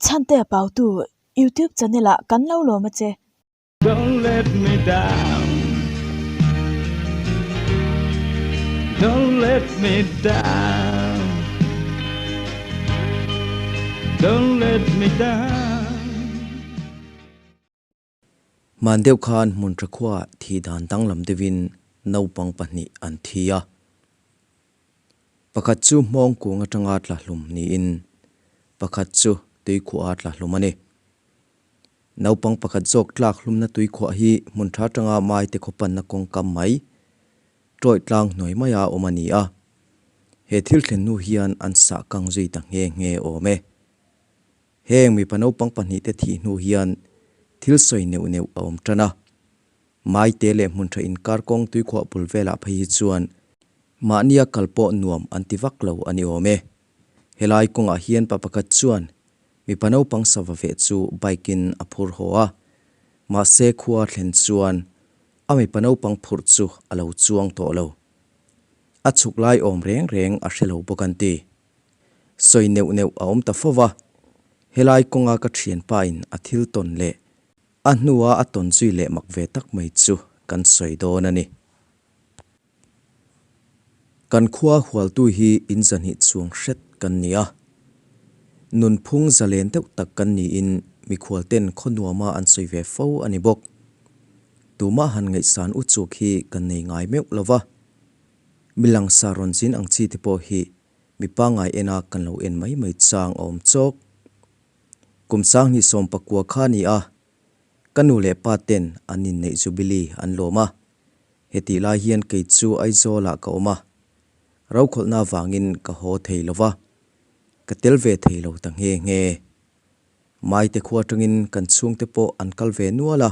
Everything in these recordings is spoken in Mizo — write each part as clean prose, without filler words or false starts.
Chhantea Pautu YouTube channel ah kan lo lawm a che. Don't let me down Don't let me down Don't let me down. Hman deuh khan hmun tha khuaah thih dan danglam deuhin naupang pahnih an thi a. Pakhat chu hmawng kung atanga tla hlum niin pakhat chu tuikhuaha tla hlum a ni. Naupang pakhat zawk tlak hlumna tuikhuah hi hmun tha atanga maite khaw panna kawngkam mai tawih tlang hnuai maia awm a ni a. He thil thlen hnu hian an sah kang zui ta nghe nghe awm e. Heng mipa naupang pahnihte thih hnu hian thil sawi neuh neuh a awm tan a. Maite leh hmun tha inkar kawng tuikhuah bul velah phei hi chuan mahnia kal pawh nuam an ti vak lo a ni awm e. Helai kawngah hian pa pakhat chuan mipa naupang sava veh chu bike in a phur haw a. Mahse khua thlen chuan a mipa naupang phurh chu a lo chuang tawh lo. A chhuk lai awm reng reng a hre lo bawk an ti. Sawi neuh neuh a awm ta fo va, helai kawnga ka thianpa in a thil tawn leh a hnua a tawn zui leh mak ve tak mai chu kan sawi dawn a ni. Kan khua hualtu hi in zahnih chuang hret kan ni a, nunphung zalen deuh tak kan niin mikhual ten khaw nuama an sawi ve fo a ni bawk. Tumah han ngaihsan uchuk hi kan nei ngai meuh lo va, mi langsar rawn zin ang chi te pawh hi Mi pangngai ena kan lo en mai mai chang a awm chawk. Kum sanghnih sawm pakua kha a ni a, ka nu leh pa ten an inneih Jubilee an lawm a. Hetih lai hian kei chu Aizawlah ka awm a, rokhawlhna avangin ka haw thei lo va, ka tel ve thei lo ta nghe nghe. Maite khua atangin kan chhungte pawh an kal ve nual a,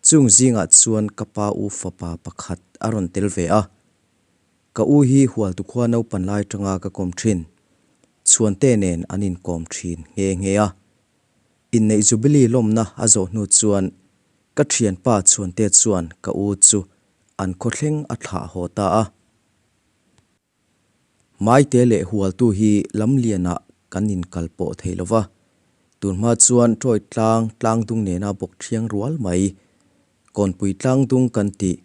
chung zingah chuan ka pa u fapa pakhat a rawn tel ve a. Ka u hi Hualtu khua naupan lai atanga ka kawm thin. Chhuante nen an inkawm thin nghe nghe a. Inneih Jubilee lawmna a zawh hnu chuan ka thianpa Chhuante chuan ka u chu an khawthleng a thlah haw ta a. Maite leh Hualtu hi lamlianah kan inkal pawh thei lo va. Tunhma chuan Ṭawih tlang tlangdung nena bawk thiang rual mai. Kawnpui tlangdung kan tih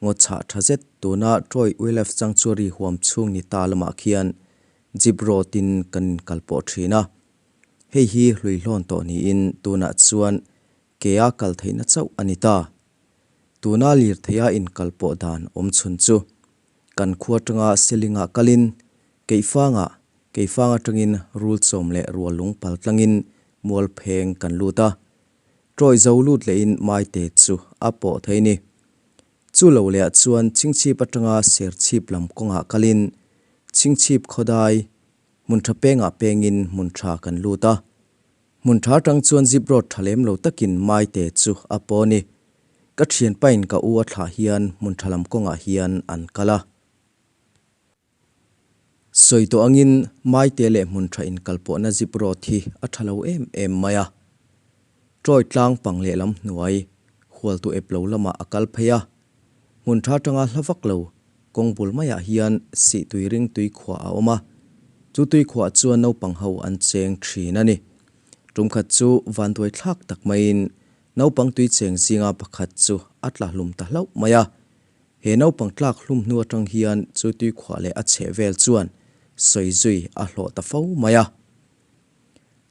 Ngaw chhah tha zet tuna Troy Wildlife Sanctuary huam chhung ni ta lamah khian jeep road in kan inkal pawh thin a. Hei hi hlui hlawn tawh niin tunah chuan ke a kal theihna chauh a ni ta. Tuna lirtheia inkal pawh dan awm chhun chu kan khua tanga Selingah kalin Keifangah, Keifang atangin Rulchawm leh Ruallung pal tlangin Mualpheng kan lut a. Troy zo lut lehin Maite chu a pawh thei ni. Chu lo lehah chuan Chingchhip atanga Serchhip lam kawngah kalin Chingchhip khawdai hmun tha pengah pengin hmun tha kan lut a. Hmun tha atang chuan zip road tha lem lo takin Maite chu a paw ni. Ka thianpain ka u a thlah hian hmun tha lam kawngah hian an kal a. Sawi tawh angin Maite leh hmun tha inkalpawhna zip road hi a tha lo em em mai a. Troy tlang pang lehlam hnuai hualtu ep lo lamah a kal phei a. Hmun tha tanga hla vak lo kawng bul maiah hian sih tui ring tui khuah a awm a. Chu tui khuah chuan naupang ho an cheng thin a ni. Tum khat chu vanduai thlak tak maiin naupang tui cheng zinga pakhat chu a tla hlum ta hlauh mai a. He naupang tlak hlum hnu atang hian chu tuikhuah leh a chheh vel chuan sawi zui a hlawh ta fo mai a.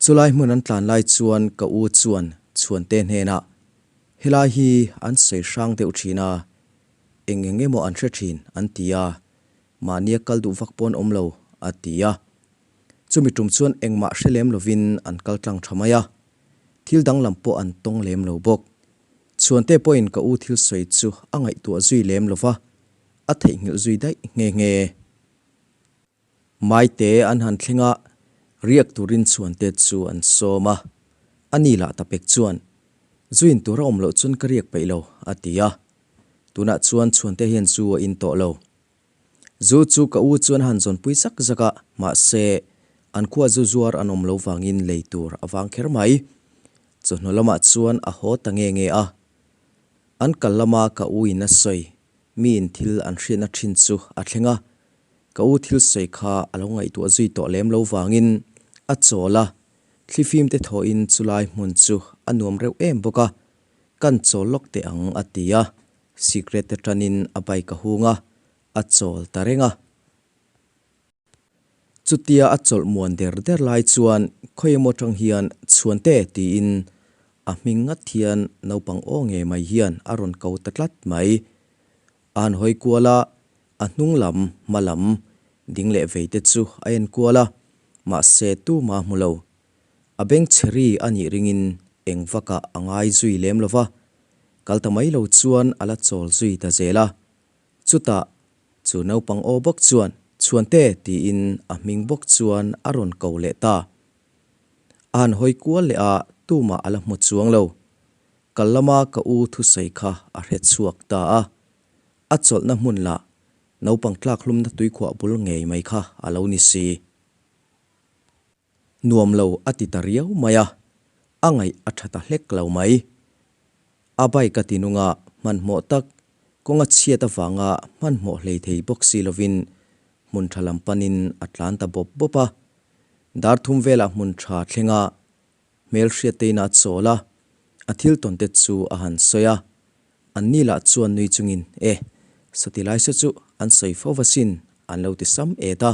Chulai hmun an tlan lai chuan ka u chuan Chhuante hnenah, Helai hi an sawi hrang deuh thin a, eng eng emaw an hre thin an ti a, mahnia kal duh vak pawn awm lo, a ti a. Chumi tum chuan engmah hre lem lovin an kal tlang tha mai a, thil danglam pawh an tawng lem lo bawk. Chhuante pawhin ka u thil sawi chu a ngaihtuah zui lem lo va, a theihnghilh zui daih nghe nghe. Maite an han thleng a, riak turin Chhuante chu an sawm a. A ni lah ta pek chuan, Zuin tur a awm loh chuan ka riak peih lo, a ti a. Tunah chuan Chhuante hian zu a in tawh lo. Zu chu ka u chuan a han zawnpui zak zak a, mahse, an khua zu zuar an awm lo vangin lei tur a vang kher mai. Chawhnu lamah chuan a haw ta nge nge a. An kal lama ka u in a sawi, miin thil an hriatna thin chu a thleng a. Ka u thil sawi kha a lo ngaihtuah zui tawh lem lo vangin a chawl a, Thlifim te thawhin chulai hmun chu a nuam reuh em bawk a, kan chawl lawk teh ang a ti a, sikret te tanin a bike a hung a, a chawl ta reng a. Chutia a chawlh muan der der lai chuan khawi emaw tang hian Chhuante tiin a hming ngat hian naupang aw ngei mai hian a rawn ko ta tlat mai. A han hawi kual a, a hnung lam, hma lam ding leh vei te chu a en kual a, mahse tuma hmu lo. A beng chhe ri a nih ringin eng vakah a ngai zui lem lo va, kal ta mai lo chuan a la chawl zui ta zel a. Chutah chu naupang aw bawk chuan, Chhuante tiin a hming bawk chuan a rawn ko leh ta. A han hawi kual leh a, tumah a la hmu chuang lo. Kal lama ka u thusawi kha a hre chhuak ta a. A chawlhna hmun lah naupang tlak hlumna tuikhuah bul ngei mai kha a lo ni si. Nuam lo a ti ta riau mai a, a ngaih a tha ta hlek lo mai. A bike a ti nung a, hmanhmawh tak, kawng a chhiat avanga hmanhmawh hlei thei bawk si lovin hmun tha lam panin a tlan ta bawp bawp a. Dar thum velah hmun tha thleng a, hmel hriattein a chawl a, a thil tawn te chu a han sawi a. An ni lah chuan nui chungin, E, sawti lai saw chu an sawi fo va sin, an lo ti sam et a.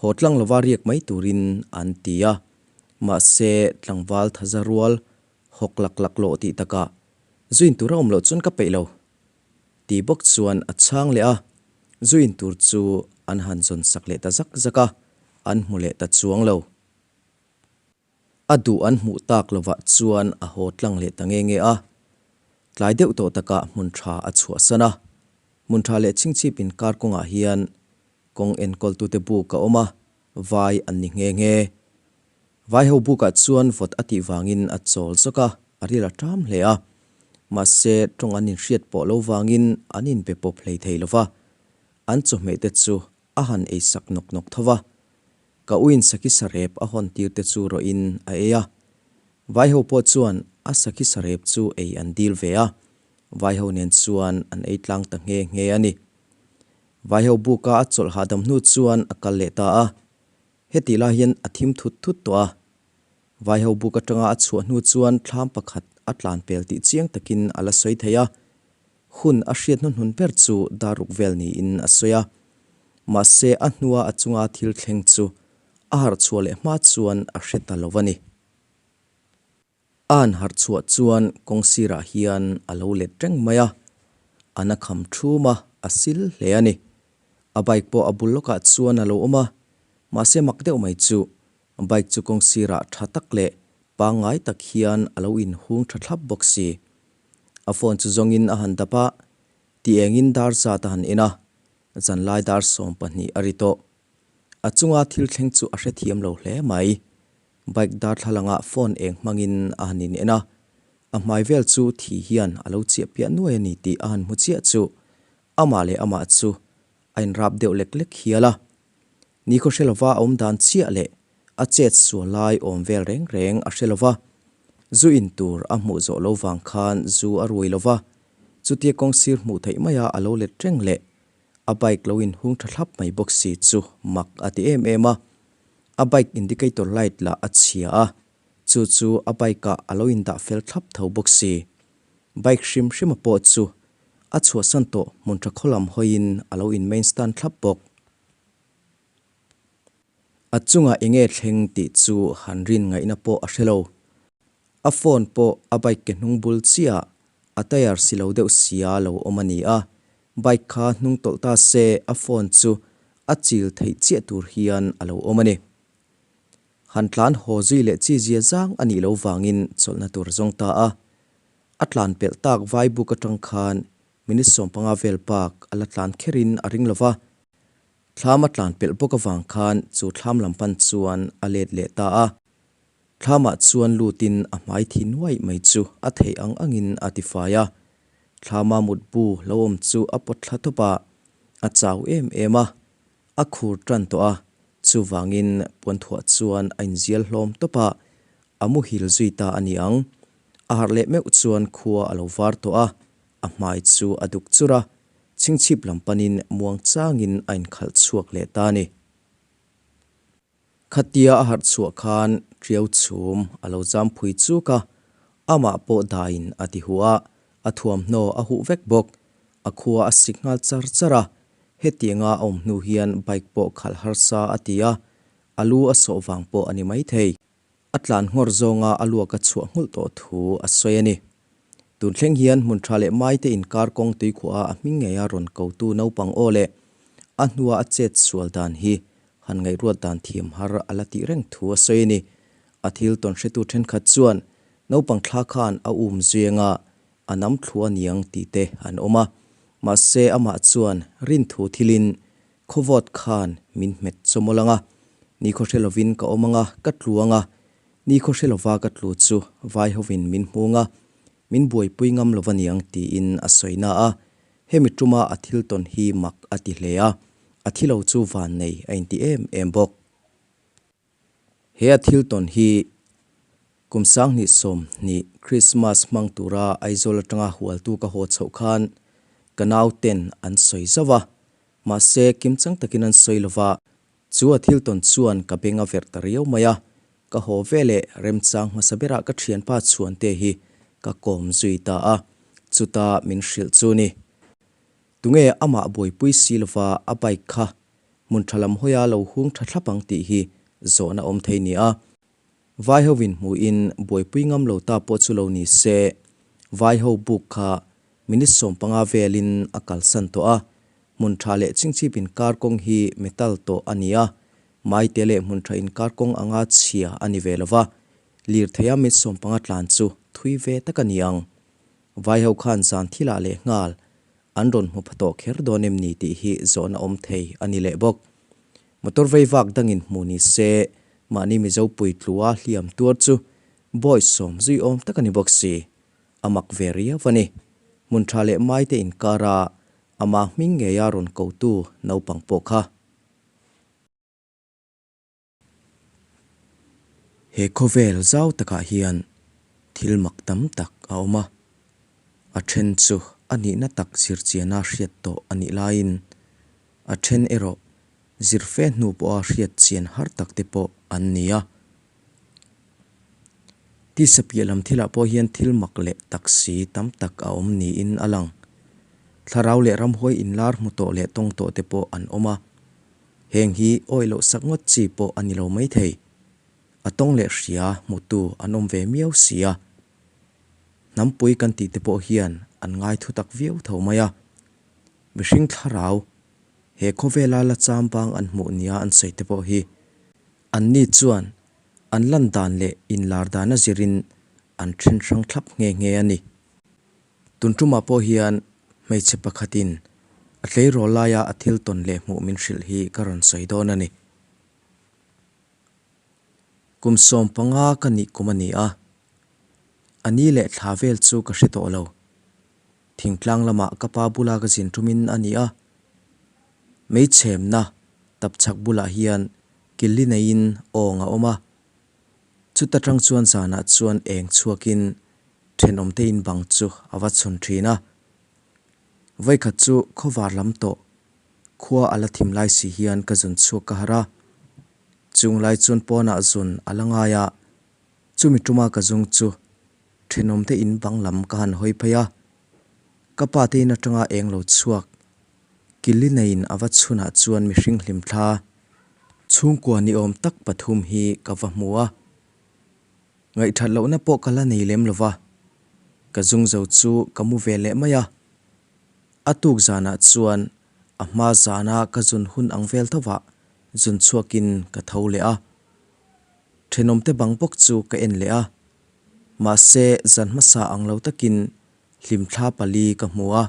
Haw tlang lova riak mai turin an ti a. Mahse, tlangval thaza rual hawk lak lak lawh tih takah zuin tur a awm loh chuan ka peih lo tih bawk chuan a chhang leh a. Zuin tur chu an han zawn sak leh ta zak zak a, an hmu leh ta chuang lo. A duh an hmuh tak lovah chuan a haw tlang leh ta nge nge a. Tlai deuh tawh takah hmun tha a chhuahsan a. Hmun tha leh chhingchhip inkar kawngah hian kawng enkawltute buk a awm a, vai an ni nghe nghe. Vai ho bukah chuan vawt a tih vangin a chawl zawk a, a ril a ṭam hle a. Mahse, tawng an inhriat pawh lo vangin an inbe pawp hlei thei lo va. An chawhmeh te chu a han ei sak nawk nawk tho va. Ka uin sakhi sarep a hawn tir te chu rawhin a ei a. Vaiho pawh chuan a sakhi sarep chu ei an dil ve a, vaiho nen chuan an ei tlang ta nghe nghe a ni. Vaiho buka a chawlh hahdam hnu chuan a kal leh ta a, hetih lai hian a thim thut thut tawh a. Vaiho buk atanga a chhuah hnu chuan thlam pakhat a tlan pel tih chiang takin a la sawi thei a, Hun a hriat hnuhnun ber chu daruk vel niin a sawi a. Mahse, a hnua a chunga thil thleng chu a harh chhuah leh hma chuan a hre ta lo a ni. A han harh chhuah chuan kawng sirah hian a lo let reng mai a, a na kham thum a, a sil hle a ni. A bike pawh a bul lawkah chuan a lo awm a, mahse mak deuh mai chu bike chu kawng sirah tha tak leh pangngai tak hian a lo inhung tha thlap bawk si. A phone chu zawngin a han dap a, ti engin dar zat a han en a, zanlai dar 12 a ri tawh. A chunga thil thleng chu a hrethiam lo hle mai. Bike darthlalangah phone eng hmangin a han in en a, a hmai vel chu thi hian a lo chiah piah nuai a ni tih a han hmu chiah chu amah leh amah chu a inrap deuh lek lek hial a. Nikhaw hre lova a awm dan chiah leh a chet sual lai awm vel reng reng a hre lova, zu in tur a hmuh zawh lo vang khan zu a rui lova, chutia kawng sir hmuh theih maia a lo let reng leh a bike lo inhung tha thlap mai bawk si chu mak a ti em em a. A bike indicator light lah a chhia a, chu chu a bike ah a lo indah fel thlap tho bawk si. Bike hrim hrima pawh chu a chhuahsan tawh hmun tha khaw lam hawiin a lo in main stand thlap bawk. A chungah enge thleng tih chu han rin ngaihna pawh a hre lo. A phone pawh a bike ke hnung bul chiah a tyre si lo deuh sia lo awm a ni a, bike kha hnung tawlh ta se a phone chu a chil theih chiah tur hian a lo awm a ni. Han tlan haw zui leh chi zia zang a nih loh vangin chawlhna tur a zawng ta a. A tlan pelh tak vai buk atang khan minute 15 vel bak a la tlan kherin a ring lo va. Thlam a tlan pelh bawk avang khan chu thlam lam pan chuan a let leh ta a. Thlamah chuan lutin a hmai thi nuaih mai chu a theih ang angin a tifai a. Thlama mutbu lo awm chu a pawt thla tawp a, a chau em em a. A khur tan tawh a, chuvangin puanthuah chuan a inzial hlawm tawp a, a muhil zui ta a ni ang. A harh leh meuh chuan khua a lo var tawh a, a hmai chu a duk chur a, chhingchhip lam panin muang changin a inkhalh chhuak leh ta a ni. Khatia a harh chhuah khan Ṭiau chhum a lo zam phui chuk a, amah pawh daiin a ti huh a, a thuamhnaw a huh vek bawk. A khua a sik nghal char char a, hetianga a awm hnu hian bike pawh khalh harsa a ti a, a lu a sawh vang pawh a ni maithei. A tlan nghawr zawnga a luak a chhuah nghulh tawh thu a sawi a ni. Tun thleng hian hmun tha leh mai te inkar kawng tuikhuah a hming ngeia rawn kotu naupang aw leh a hnua a chet sual dan hi han ngaihruat dan thiam har a la tih reng thu a sawi a ni. A thil tawn hretu thenkhat chuan naupang thla khan a um zuianga a nam thlu a niang tih te an awm a, mahse amah chuan rinthu thilin Khawvawt khan min hmet chawmawl ang a, ni khawhre lovin ka awm ang a, ka tlu ang a, ni khawhre lova ka tlu chu vai hovin min hmung a, min buaipui ngam lo aniang tiin a sawi na a, hemi tuma a thil tawn hi mak a ti hle a, a thi lo chu van nei a inti em em bawk. He a thil tawn hi kum 2020 Krismas hmang tura Aizawl atanga hualtu ka haw chhoh khan ka nau ten an sawi zauh a, mahse kimchang takin an sawi lova, chu a thil tawn chuan ka beng a verh ta riau mai a, ka haw veleh remchang hmasa berah ka thianpa chhuante hi ka kawm zui ta a, chuta min hrilh chu ni. Tunge amah buaipui si lova a bike kha Hmun tha lam hawia lo hung tha thlap ang tih hi zawhna awm thei ni a. Vai ho in hmuhin buaipui ngam lo ta pawh chu lo ni se, vai ho buk kha minute 15 velin a kalsan tawh a. Hmun tha leh chingchip inkar kawng hi metal tawh a ni a, maite leh hmun tha inkar kawng anga chhia a ni ve lo va, lirtheia minute 15 tlan chu thui ve tak a ni ang. Vai ho khan zan thilah leh nghal An rawn hmu pha tawh kher dawn em ni tih hi zawhna awm thei a ni leh bawk. Motor vei vak dangin hmu ni se, mahni Mizo puitlua hliam tuar chu bawi sawm zui awm tak a ni bawk si. A mak ve riau a ni. Hmun tha leh mai te inkara ama hming ngeia rawn kotu naupang pawh kha. He khawvel zau takah hian thil mak tam tak a awm a, a then chu a nihna tak zirchiana hriat tawh a nih laiin a then erawh zir fe hnu pawha hriat chian har tak te pawh an ni a. Tisa piah lam thilah pawh hian thil mak leh tak si tam tak a awm niin a lang. Thlarau leh ramhuai inlar hmu tawh leh tawng tawh te pawh an awm a. Heng hi awih loh sak ngawt chi pawh a ni lo maithei. A tawng leh hria hmutu an awm ve miau si a. Hnampui kan tih te pawh hian an ngai thu tak viau tho mai a. Mihring thlarau, he khawvela la cham bang an hmuh nia an sawi te pawh hi anni chuan an lan dan leh inlar dan a zirin an then hrang thlap nghe nghe a ni. Tun tumah pawh hian hmeichhe pakhatin a tleirawl laia a thil tawn leh hmuh min hrilh hi ka rawn sawi dawn a ni. Kum 15 ka nih kum a ni a, a ni leh thla vel chu ka hre tawh lo. Thingtlang lamah ka pa bula ka zin tumin a ni a, meichhemna tapchhak bulah hian killi neiin awng a awm a, chuta tang chuan zanah chuan eng chhuakin thenawmte in bang chu a va chhun thin a. Vawikhat chu khawvar lam tawh khua a la thim lai si hian ka zun chhuak ka harh a. Chung lai chuan pawnah zun a la ngai a, chumi tuma ka zung chu thenawmte in bang lam ka han hawi phei a. Ka pa te in atanga eng lo chhuak Killi neiin a va chhunah chuan mihring hlimthla chhungkua ni awm tak pathum hi ka va hmu a. Ngaihthat lohna pawh ka la nei lem lova, ka zung zo chu ka mu ve leh mai a. A tuk zanah chuan a hma zana ka zun hun ang vel thovah zun chhuakin ka tho leh a. Thenawmte bang bawk chu ka en leh a, mahse zan hmasa ang lo takin hlimthla pali ka hmu a.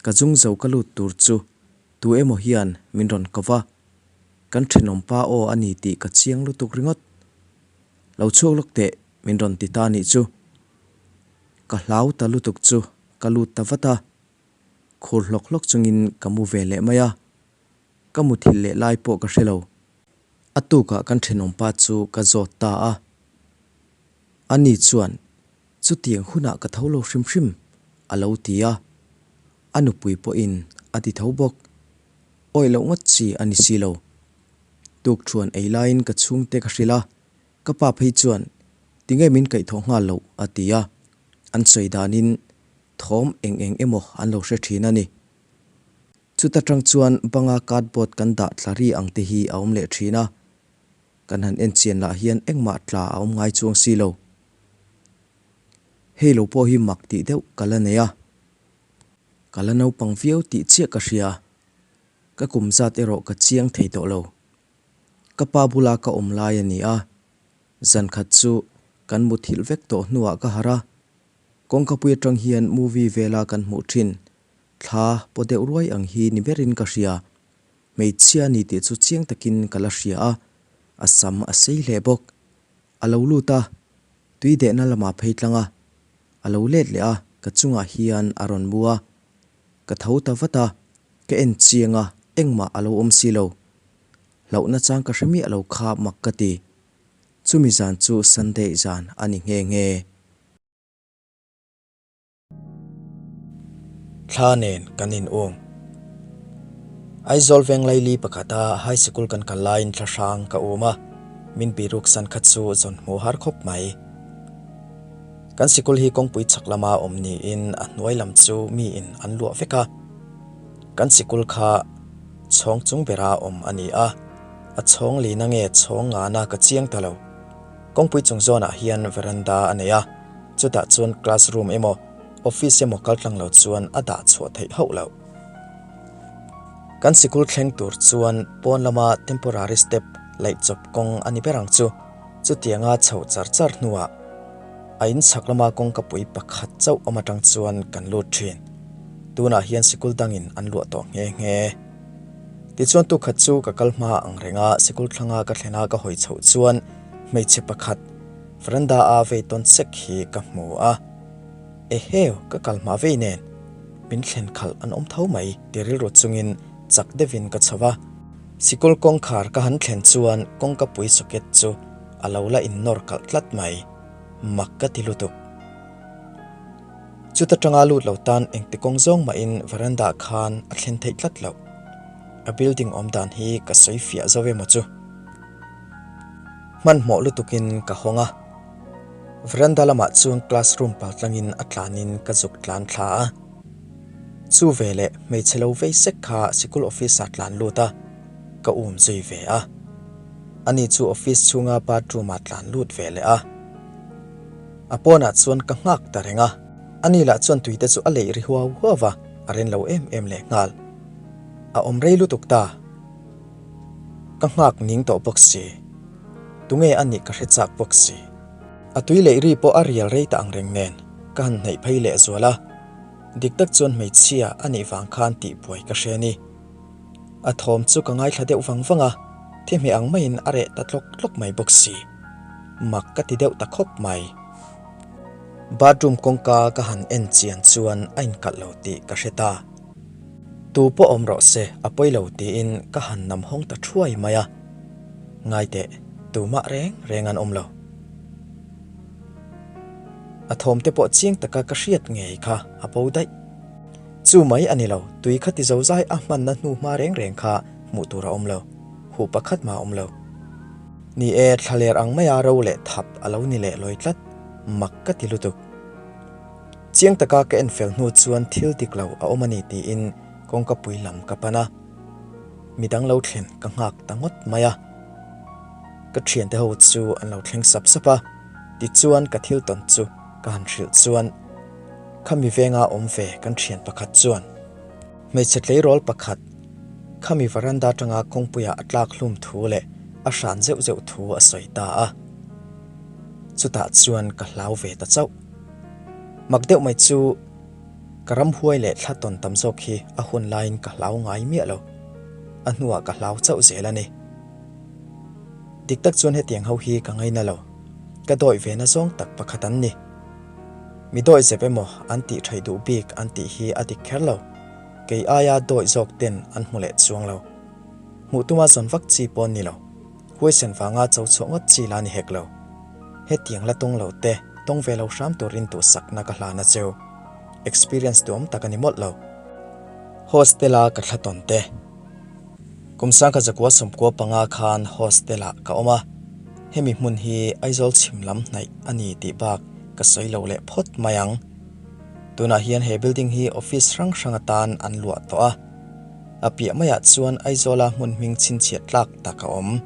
Ka zung zo ka lut tur chu tu emaw hian min rawn ko va, kan thenawm pa aw a ni tih ka chiang lutuk ringawt. Lo chhuak lawk teh min rawn ti ta nih chu. Ka hlau ta lutuk chu ka lut ta vat a, khur hlawk hlawk chungin ka mu ve leh mai a, ka muthilh leh lai pawh ka hre lo. A tukah kan thenawm pa chu ka zawt ta a, ani chuan Chutiang hunah ka tho lo hrim hrim, a lo ti a. A nupui pawhin a ti tho bawk. Awih loh ngawt chi a ni si lo. Tukṭhuan ei laiin ka chhungte ka hrilh a, Ka pa phei chuan, Tinge min kaihthawh nghal loh? a ti a. An sawi danin thawm eng eng emaw an lo hre thin a ni. Chuta tang chuan banga cardboard kan dah tla ri ang te hi a awm leh thin a. Kan han en chian lah hian engmah tla a awm ngai chuang si lo. Hei lo pawh hi mak tih deuh ka la nei a. Ka la naupang viau tih chiah ka hria. Ka kum zat erawh ka chiang thei tawh lo. Ka pa bula ka awm lai a ni a. Zan khat chu kan muthilh vek tawh hnuah ka harh a. Kawngkapui atang hian movie vela kan hmuh thin. Thla paw deuh ruai ang hi ni berin ka hria. Hmeichhia a ni tih chu chiang takin ka la hria a, a sam a sei hle bawk. A lo lut a, tui dehna lamah phei tlang a, a lo let leh a, ka chungah hian a rawn mu a. Ka tho ta vat a, ka en chiang a, engmah a lo awm si lo. Hlauhna chang ka hre miah lo kha mak ka ti. Chumi zan chu Sunday zan a ni nghe nghe. Thla nen kan in um. Aizawl veng laili pakhata high sikul kan kal laiin thla hrang ka um a, min biruk san kha chu zawn hmuh har khawp mai. Kan sikul hi kawngpui chhak lama awm niin a hnuai lam chu miin an luah vek a. Kan sikul kha chhawng chung bera awm a ni a, a chhawng lina nge chhawng ngana ka chiang ta lo. Kawngpui chung zawnah hian veranda a nei a. Chutah chuan class room emaw office emaw kal tlang lo chuan a dah chhuah theih hauh loh. Kan sikul thleng tur chuan pawn lama temporary step laih chawp kawng a ni ber ang chu. Chutianga chhoh char char hnuah a in chhak lama kawngkapui pakhat chauh awm atang chuan kan lut thin. Tunah hian sikul dangin an luah tawh nghe nghe. Tichuan tukhat chu ka kal hma ang renga sikul thlanga ka thlena ka hawi chhoh chuan hmeichhe pakhat, Veranda a vei tawn sek hi ka hmu a, Eheu, ka kal hma vei nen, min thlen khalh an awm tho mai ti rilru chungin chak deuhin ka chho a. Sikul kawngkhar ka han thlen chuan kawngkapui socket chu a lo la innawr kalh tlat mai, mak ka ti lutuk. Chuta tanga lut lo tan engti kawng zawng mahin veranda khan a thlen theih tlat loh. A building awm dan hi ka sawi fiah zo emaw chu. Hmanhmawh lutukin ka hawng a, veranda lamah chuan classroom pal tlangin a tlanin ka zuk tlan thla a. Chu veleh hmeichhe lo vei sek kha sikul office ah tlan lut a, ka um zui ve a. Ani chu office chhunga bathroom ah tlan lut ve leh a. A pawnah chuan ka nghak ta reng a, ani lah chuan tuite chu a leih ri huau huau va, a ren lo em em lehnghal. A awm rei lutuk ta. Ka nghak ning tawh bawk si. Tunge a nih ka hre chak bawk si. A tui leh ri pawh a rial rei ta ang reng nen ka han hnaih phei leh zual a. Dik tak chuan hmeichhia a nih vang khan tih buai ka hre a ni. A thawm chu ka ngaithla deuh vang vang a, thi hmeh ang maiin a reh ta tlawk tlawk mai bawk si. Mak ka ti deuh ta khawp mai. Bathroom kawngka ka han en chian chuan a inkalh lo tih ka hre ta. Tu pawh awm rawh se, a pawi lo tiin ka han nam hawng ta thuai mai a. Ngai teh, tumah reng reng an awm lo. A thawm te pawh chiang taka ka hriat ngei kha a bo daih. Chu mai a ni lo, tui kha ti zo zai a hmanna hnu hma reng reng kha hmuh tur a awm lo, huh pakhat mah a awm lo. Ni e, thlaler ang maia ro leh thap a lo ni leh lawi tlat, mak ka ti lutuk. Chiang taka ka en fel hnu chuan thil dik lo a awm a ni tiin kawngka pui lam ka pan a, midang lo thlen ka nghak ta ngawt mai a. Ka thiante ho chu an lo thleng sap sap a, tichuan ka thil tawn chu ka han hrilh chuan khami venga awm ve kan thian pakhat chuan hmeichhe tleirawl pakhat khami varanda atanga kawngpuia a tlak hlum thu leh a hran zeuh zeuh thu a sawi ta a. Chutah chuan ka hlau ve ta chauh. Mak deuh mai chu ka ramhuai leh thla tawn tam zawk hi a hun laiin ka hlau ngai miah lo. A hnuah ka hlau chauh zel a ni. Dik tak chuan hetiang ho hi ka ngaina lo. Ka dawih ve na zawng tak pakhat an ni. Mi dawih zep emaw an tih theih duh bik an tih hi a dik kher lo. Kei aia dawih zawk ten an hmu leh chuang lo. Hmuh tuma zawn vak chi pawh an ni lo. Huaisen vanga cho chhuah ngawt chi la ni hek lo. Hetiang la tawng lo te, tawng ve lo hram turin duhsakna ka hlan a cheu. Experience duhawm tak a ni mawlh lo. Hostel-a ka thla tawn te. Kum sangkhat zakua sawmkua panga khan hostel-ah ka awm a. Hemi hmun hi Aizawl chhim lam hnaih a ni tih bak ka sawi lo leh phawt mai ang. Tunah hian he building hi office hrang hrang atan an luah tawh a. A piah maiah chuan Aizawla hmun hming chhinchhiah tlak tak a awm.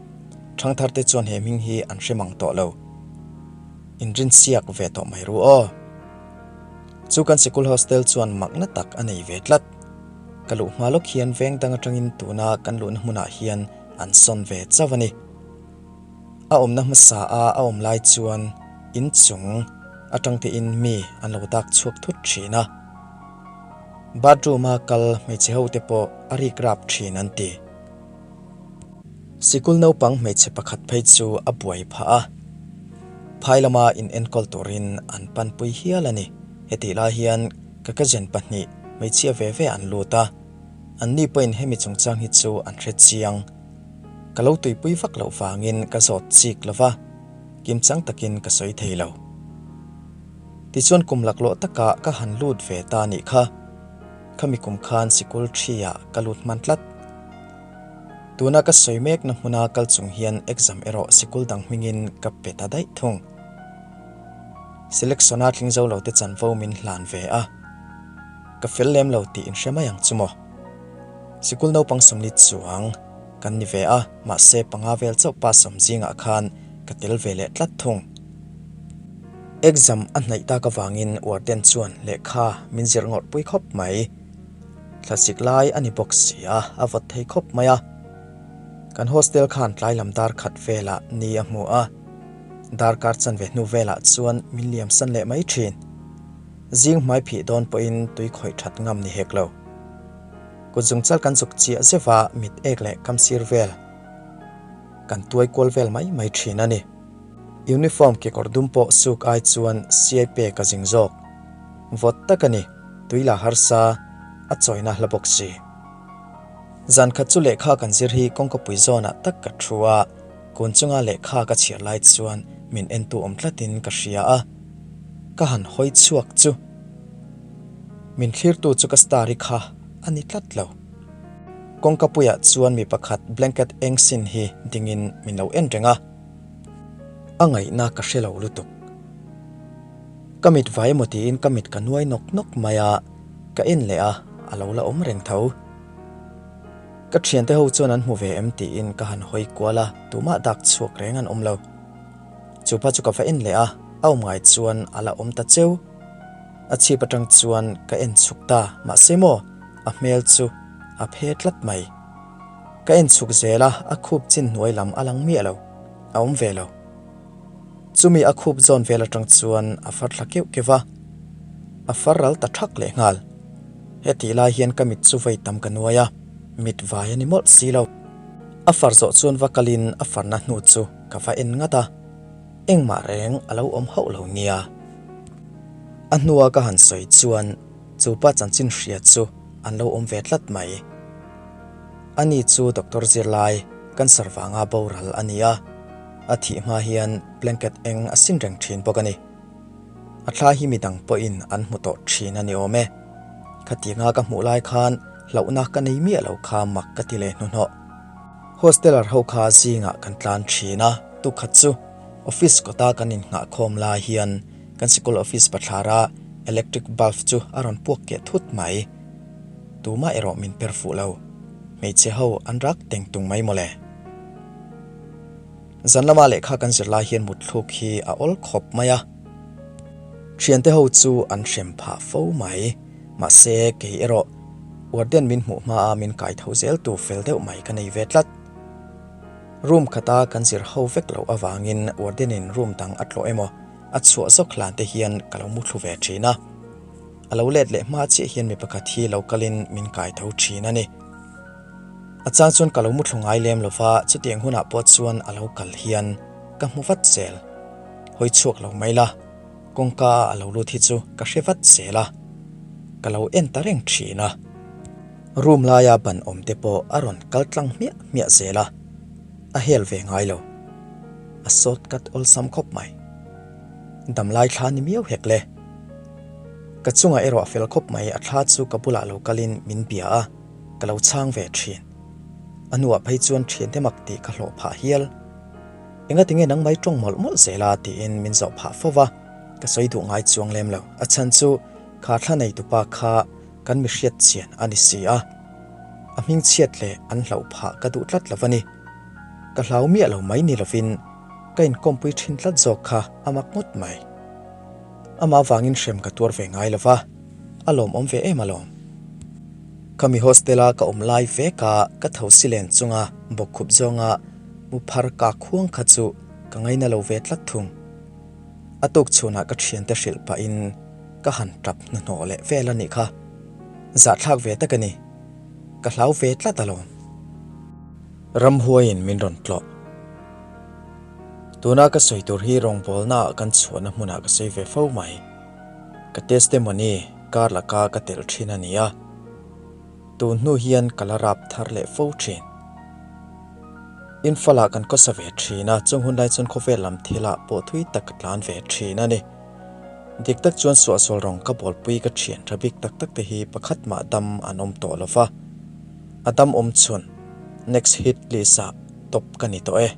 Thangthar te chuan he hming hi an hre mang tawh lo. Inrinsiak ve tawh mai ru aw. Chu kan sikul hostel chuan makna tak a nei ve tlat. Ka luh hma lawk hian veng dang atangin tuna kan luhna hmunah hian an sawn ve chauh a ni. A awmna hmasa a a awm lai chuan inchung atang tein mi an lo dak chhuak thut thin a. Bathroom a kal hmeichhe ho te pawh a rik rap thin an ti. Sikul naupang hmeichhe pakhat phei chu a buai phah a, phai lama in enkawl turin an panpui hial a ni. Hetih lai hian ka cousin pahnih hmeichhia ve ve an lut a, anni pawhin hemi chungchang hi chu an hre chiang. Ka lo tuipui vak loh vangin ka zawt chik lo va, kimchang takin ka sawi thei lo. Tichuan kum laklawh takah ka han lut ve ta nih kha. Khami kum khan sikul thi ah ka lut hman tlat. Tuna ka sawi mekna hmuna kal chung hian exam erawh sikul dang hmingin ka pe ta daih thung. Selection-a tling zo lo te chanvo min hlan ve a, ka fel lem lo tih inhre mai ang chu maw. Sikul naupang sawmli chuang kan ni ve a, mahse panga vel chauh pa sawm zingah khan ka tel ve leh tlat thung. Exam a hnaih tak avangin warden chuan lehkha min zir ngawrh pui khawp mai. Thlasik lai a ni bawk si a, a vawt thei khawp mai a. Kan hostel khan tlai lam dar khat velah ni a hmu a, darkar chanve hnu velah chuan min liam san leh mai thin. Zing hmai phih dawn pawhin tui khawih that ngam ni hek lo. Kut zungchal kan zuk chiah zeuh a, mit ek leh kam sir vel kan tuai kual vel mai mai thin a ni. Uniform kekawr dum pawh suk ai chuan siai pek a zing zawk. Vawt tak a ni, tui la harsa a chawina hla bawk si. Zan khat chu lehkha kan zir hi kawngkapui zawnah tak ka thu a, kun chunga lehkha ka chhiar lai chuan min entu awm tlatin ka hria a, ka han hawi chhuak chu min thlirtu chu ka star i kha a ni tlat lo. Kawngkapuiah chuan mi pakhat blanket eng sin hi dingin min lo en reng a, a ngaihna ka hre lo lutuk. Ka mit vai emaw tiin ka mit ka nuai nawk nawk mai a, ka en leh a, a lo la awm reng tho. Ka thiante ho chuan an hmu ve em tiin ka han hawi kual a, tumah dak chhuak reng an awm lo. Chupa chu ka va en leh a, a awm ngai chuan a la awm ta cheu. A chhip atang chuan ka en chhuk ta, mahse maw a hmel chu a phe tlat mai. Ka en chhuk zel a, a khup chin hnuai lam a lang miah lo, a awm ve lo. Chumi a khup zawn vel atang chuan a far thla keuh keuh a, a far ral ta thak leh nghal. Hetih lai hian ka mit chu vawi tam ka nuai a, mit vai a ni mawlh si lo. A far zawh chuan va kalin a farna hnu chu ka va en ngat a, engmah reng a lo awm hauh lo nia. A hnua ka han sawi chuan chu pa chanchin hria chu an lo awm ve tlat mai. Ani chu doctor zirlai cancer vanga boral a ni a. A thih hma hian blanket eng a sin reng thin bawk a ni. A thla hi midang pawhin an hmu tawh thin a ni awm e. Khatianga ka hmuh lai khan hlauhna ka nei miah lo kha mak ka ti leh hnuhnawh. Hosteler ho kha zingah kan tlan thin a, tukhat chu office kawta kan innghahkhawm lai hian kan sikul office bathlara electric bulb chu a rawn puak keh thut mai. Tumah erawh min per fuh lo. Hmeichhe ho an rak teng tung mai mawle. Zan lama lehkha kan zir lai hian mutthluk hi a awl khawp mai a, thiante ho chu an hrem phah fo mai. Mahse, kei erawh warden min hmuh hmaa min kai tho zel tu fel deuh mai ka nei ve tlat. Room khata kan zir ho vek loh avangin warden in room dang a tlawh emaw a chhuah zawk hlan te hian ka lo muthlu ve thin a. A lo let leh hma chiah hian mi pakhat hi lo kalin min kai tho thin a ni. A chang chuan ka lo muthlu ngai lem lo va, chutiang hunah pawh chuan a lo kal hian ka hmu vat zel. Hawi chhuak lo mai la, kawngka a lo lut hi chu ka hre vat zel a, ka lo en ta reng thin a. Room laia ban awm te pawh a rawn kal tlang hmiah hmiah zel a, a hel ve ngai lo. A sawt kat awlsam khawp mai. Damlai thla ni miau hek le. Ka chungah erawh a fel khawp mai, a thla chu ka bulah lo kalin min bia a. Ka lo chhang ve thin. A hnuah phei chuan thiante mak tih ka hlawh phah hial. Engatinge nangmah i tawng mawlh mawlh zel a? tiin min zawh phah fo va, ka sawi duh ngai chuang lem lo. A chhan chu kha thla neitupa kha kan mi hriat chian a ni si a, a hming chhiat leh an hlauh phah ka duh tlat lo a ni. Ka hlau miah lo mai ni lovin ka inkawmpui thin tlat zawk kha a mak ngawt mai. Amah vangin hrem ka tuar ve ngai lo va, a lawmawm ve em alawm. Khami hostel-a ka awm lai veka ka tho si len chunga bawkkhup zawnga mu phar ka khuang kha chu ka ngaina lo ve tlat thung. A tuk chhunah ka thiante hrilh pahin ka han tap hnuhnawh leh vel a nih kha. Zahthlak ve tak a ni. Ka hlau ve tlat alawm. Ramhuaiin min rawn tlawh. Tuna ka sawi tur hi rawngbawlnaah kan chhuahna hmunah ka sawi ve fo mai. Ka testimony kar laka ka telh thin a ni a, tun hnu hian ka la rap thar leh fo thin. Imphal-ah kan khawsa ve thin a, chung hun lai chuan khawvel lam thilah pawh thui tak ka tlan ve thin a ni. Dik tak chuan suahsual rawng ka bawlpui ka thian tha bik tak tak te hi pakhat mah dam an awm tawh lo va, a dam awm chhun next hit list ah top ka ni tawh e.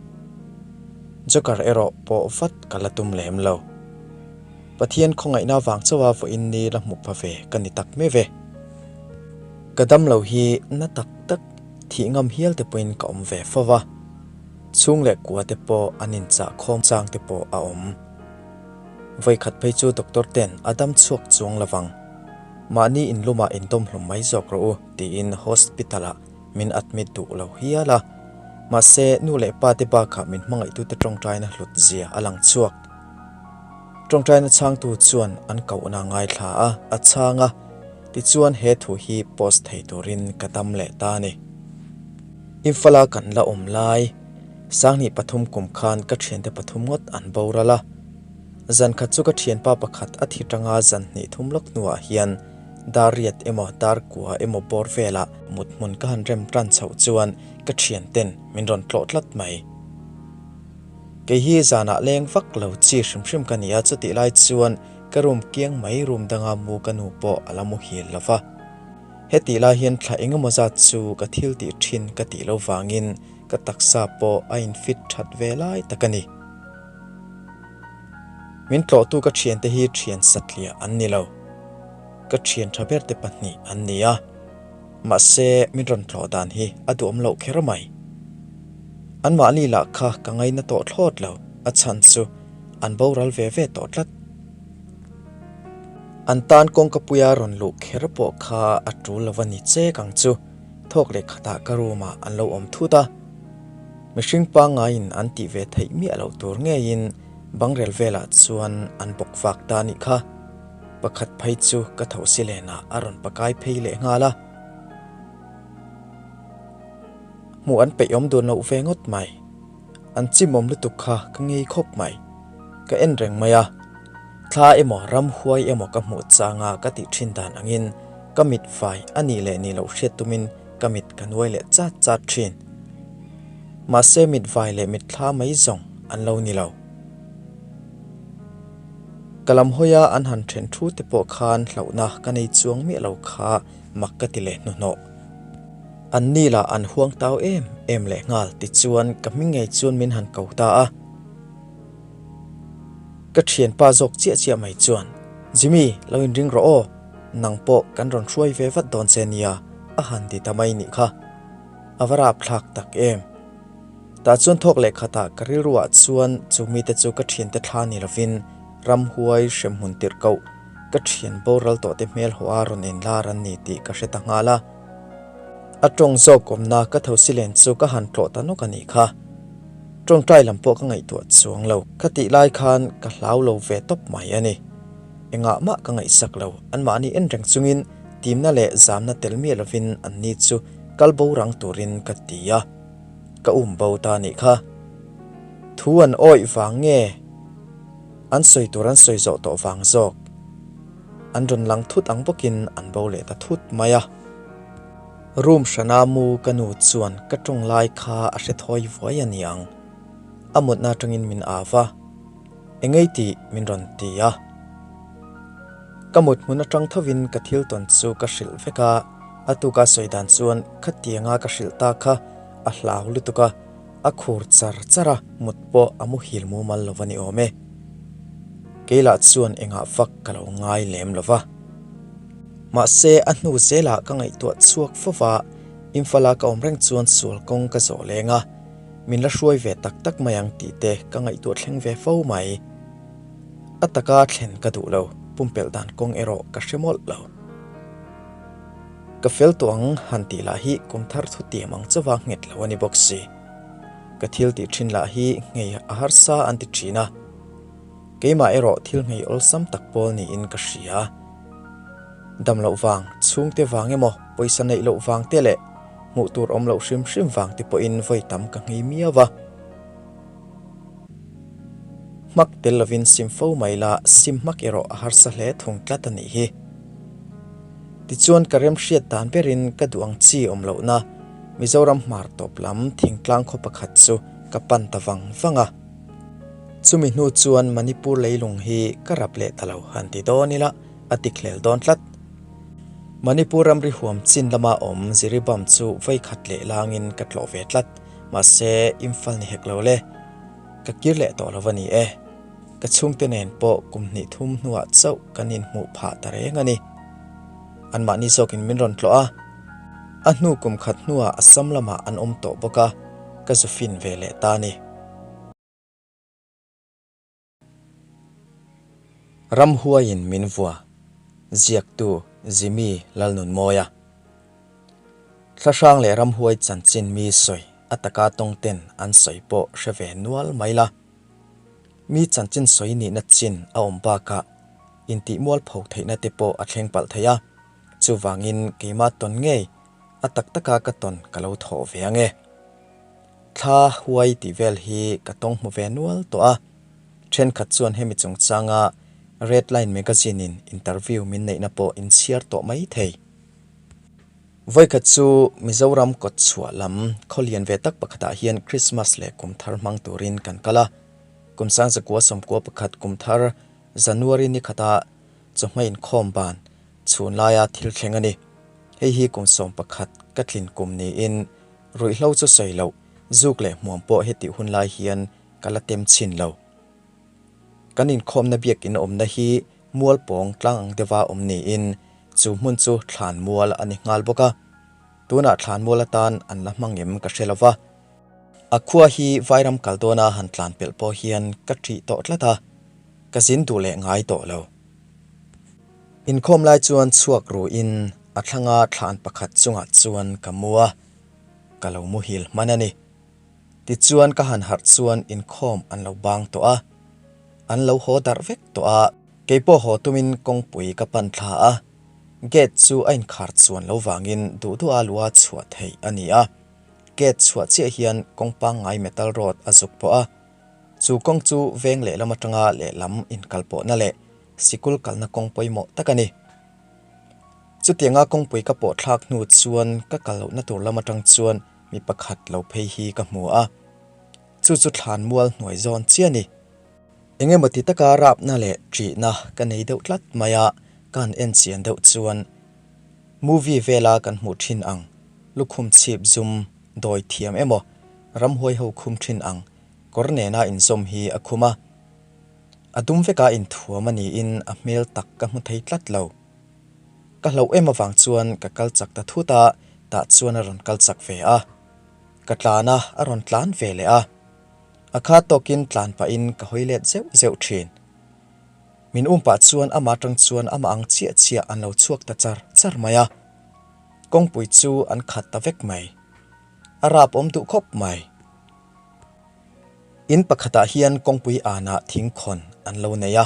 Joker erawh pawh vat ka la tum lem lo. Pathian khawngaihna vang chauha vawiin ni la hmu pha ve ka ni tak mai ve. Ka dam lo hi na tak tak thih ngam hial te pawhin ka awm ve fo va, chhung leh kua te pawh an inchah khawm chang te pawh a awm. Vawikhat phei chu doctor ten a dam chhuak chuang lovang, mahni inlumah indawm hlum mai zawk rawh u tiin hospital ah min admit duh lo hial a, mahse nu leh pa te bakah min hmangaihtute tawngtaina hlut zia a lang chhuak. Tawngtaina chhangtu chuan an kohna ngaithla a, a chhang a, tichuan he thu hi post thei turin ka dam leh ta a ni. Imphal-a kan la awm lai, Sanghnih pathum kum khan ka thiante pathum ngawt an boral a. Zan khat chu ka thianpa pakhat a thi tanga zan hnih thum lawk hnuah hian dar riat emaw dar kua emaw bawr velah mut hmun ka han rem tan chhoh chuan ka thianten min rawn tlawh tlat mai. Kei hi zanah leng vak lo chi hrim hrim ka ni a, chutih lai chuan ka room kiang mai room danga mu ka nu pawh a la muhil lo va. Hetih lai hian thla engemaw zat chu ka thil tih thin ka tih lo vangin ka taksa pawh a in fit that ve lai tak a ni. Min tlawhtu ka thiante hi thian satliah an ni lo. Ka thian tha ber te pahnih an ni a. Mahse min rawn tlawh dan hi a duhawm loh kher mai. Anmahni lah kha ka ngaina tawh thlawt lo, a chhan chu an boral ve ve tawh tlat. An tan kawngkapuia rawn luh kher pawh kha a tul lo a ni chek ang chu, thawk leh khatah ka room ah an lo awm thut a. Mihring pangngaiin an tih ve theih miah loh tur ngeiin bangrel velah chuan an bawk vak ta a nih kha. Pakhat phei chu ka tho si lenah a rawn pakai phei leh nghal a. Hmuh an peih awm dun loh ve ngawt mai. An chimawm lutuk kha ka ngei khawp mai. Ka en reng mai a. Thla emaw ramhuai emaw ka hmuh changa ka tih thin dan angin ka mit fai a nih leh nih loh hriat tumin ka mit ka nuai leh chat chat thin. Mahse mit vai leh mit thla mai zawng an lo ni lo. Ka lam hawia an han then thu te pawh khan hlauhna ka nei chuang miah lo kha mak ka ti leh hnuhnawh. An ni lah an huang tau em em leh nghal tichuan ka hming ngei chuan min han ko ta a. Ka thianpa zawk chiah chiah mai chuan, Jimmy, lo inring rawh aw, nang pawh kan rawn hruai ve vat dawn che nia, a han ti ta mai nih kha. A va rapthlak tak em. Tah chuan thawk leh khatah ka rilruah chuan chu mite chu ka thiante thla ni lovin ramhuai hremhmun tirh koh ka thian boral tawh te hmel haw a rawn inlar an ni tih ka hre ta nghal a. A tawng zawk awmna ka tho si len chu ka han tlawh ta nawk a nih kha. Tawngtai lam pawh ka ngaihtuah chuang lo. Ka tih lai khan ka hlau lo ve tawp mai a ni. Engah mah ka ngaihsak lo, anmahni en reng chungin timna leh zamna tel miah lovin anni chu kal bo rang turin ka ti a. Ka um bo ta nih kha. Thu an awih vang nge? An sawi tur an sawi zawh tawh vang zawk. An rawn lang thut ang bawkin an bo leh ta thut mai a. Room hrana mu ka nu chuan ka tawng lai kha a hre thawi vuai a ni ang. A mutna atangin min au a. Engei tih min rawn ti a. Ka mut hmun atang thovin ka thil tawn chu ka hrilh vek a, a tuka sawi dan chuan khatianga ka hrilh ta kha a hlau lutuk a. A khur char char a, mut pawh a muhil mumal lo va ni awm e. Kei lah chuan engah vak ka lo ngai lem lo va. Mahse, a hnu zelah ka ngaihtuah chhuak fo va, Imphal-a ka awm reng chuan sual kawng ka zawh leng a, min la hruai ve tak tak mai ang tih te ka ngaihtuah thleng ve fo mai. A taka thlen ka duh lo, pumpelh dan kawng erawh ka hre mawlh lo. Ka fel tawh ang han tih lah hi kum thar thu tiam ang chauha nghet lo a ni bawk si. Ka thil tih thin lah hi nghei a harsa an ti thin a. Keimah erawh thil nghei awlsam tak pawl niin ka hria. Dam loh vang, chhungte vang emaw, pawisa neih loh vang te leh hmuh tur awm loh hrim hrim vang te pawhin vawi tam ka nghei miau a. Hmak tel lovin sim fo mai la, sim hmak erawh a harsa hle thung tlat a nih hi. Tichuan ka remhriat dan berin ka duh ang chi awm lohna Mizoram hmar tawp lam thingtlang khaw pakhat chu ka pan ta vang vang a. Chumi hnu chuan Manipur leilung hi ka rap leh ta lo han ti dawn ila a ti hlel dawn tlat. Manipur ramri huam chin lama awm Jiribam chu vawikhat leh langin ka tlawh ve tlat. Mahse Imphal ni hek lo le. Ka kir leh tawh lo a ni e. Ka chhungte nen pawh kum hnih thum hnuah chauh kan inhmuh phah ta reng a ni. Anmahni zawkin min rawn tlawh a, a hnu kum khat hnuah Assam lamah an awm tawh bawk a, ka zu fin ve leh ta a ni. Ramhuaiin min vua, ziaktu Jimmy Lalnunmawia. Thlahrang leh ramhuai chanchin mi sawi a taka tawngten an sawi pawh hre ve nual mai la. Mi chanchin sawi nihna chin a awm bakah intih mualpho theihna te pawh a thleng palh thei a, chuvangin keimah tawn ngei a tak taka ka tawn ka lo thawh ve ang e. Thla huai tih vel hi ka tawng hmu ve nual tawh a, thenkhat chuan hemi chungchanga Red Line Magazine in interview min neihna pawh in chhiar tawh mai thei. Vawikhat chu Mizoram kawtchhuah lam khawlian ve tak pakhatah hian Christmas leh kum thar hmang turin kan kal a, kum sangzakua sawmkua pakhat kum thar January ni khata chawhma inkhawm ban chhun laia thil thleng a ni. Hei hi kum 11 ka tlin kum niin Ruihhlo chu sawi loh, zuk leh hmuam pawh hetih hun lai hian ka la tem chhin lo. Kan inkhawmna biakin awmna hi mual pawng tlang ang deuha awm niin chu hmun chu thlan mual a ni nghal bawk a. Tunah thlan mual atan an la hmang em ka hre lo va. A khua hi vairam kal dawna han tlan pelh pawh hian ka ṭih tawh tlat a, ka zin duh leh ngai tawh lo. Inkhawm lai chuan chhuak ruin a thlanga thlan pakhat chungah chuan ka mu a, ka lo muhil hman a ni. Tichuan ka han harh chuan inkhawm an lo bang tawh a, an lo haw darh vek tawh a. Keipawh haw tumin kawngpui ka pan thla a, gate chu a inkhar chuan lo vangin duh duha lua chhuah theih a ni a, gate chhuah chiah hian kawng pangngai metal road a zuk pawh a, chu kawng chu veng lehlam atanga lehlam inkalpawhna leh Sikul kalna kawng pawimawh tak a ni. Chutianga kawngpui ka pawh thlak hnu chuan ka kal lohna tur lam atang chuan mi pakhat lo phei hi ka hmu a. Chu chu thlan mual hnuai zawn chiah a ni. Eng emaw ti taka rapna leh ṭihna ka nei deuh tlat mai a, ka han en chian deuh chuan movie vela kan hmuh ṭhin ang lukhum chhip zum dawi thiam emaw ramhuai ho khum ṭhin ang kawr nena inzawm hi a khum a. A dum veka inthuam a niin a hmel tak ka hmu thei tlat lo. Ka hlauh em avang chuan ka kal chak ta thut a, tah chuan a rawn kal chak ve a. Ka tlan a, a rawn tlan ve leh a. A kha tawkin tlan pahin ka hawi let zeuh zeuh thin. Min um pah chuan amah atang chuan amah ang chiah chiah an lo chhuak ta char char mai a. Kawngpui chu an khat ta vek mai. A rap awm duh khawp mai. In pakhatah hian kawngpui anah thingkhawn an lo nei a,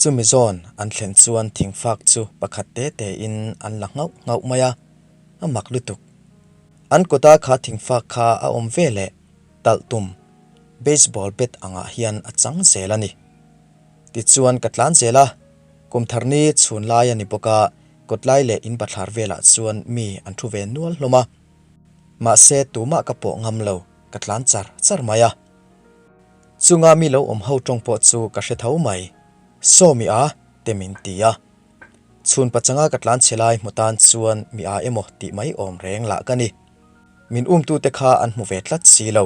chumi zawn an thlen chuan thingfak chu pakhat te tein an la nghauh nghauh mai a, a mak lutuk. An kawta kha thingfak kha a awm ve leh talh tum baseball bat angah hian a chang zel a ni. Tichuan ka tlan zel a, kum tharni chhun lai a ni bawk a, kawtlai leh in bathlar velah chuan mi an thu ve nual hlawm a. Mahse tumah ka pawh ngam lo, ka tlan char char mai a. Chunga mi lo awm ho tawng pawh chu ka hre tho mai. Saw mi a, te min ti a. Chhun pachanga ka tlan chhe lai hmu tan chuan mi a emaw tih mai awm reng lah ka ni. Min umtute kha an hmu ve tlat si lo.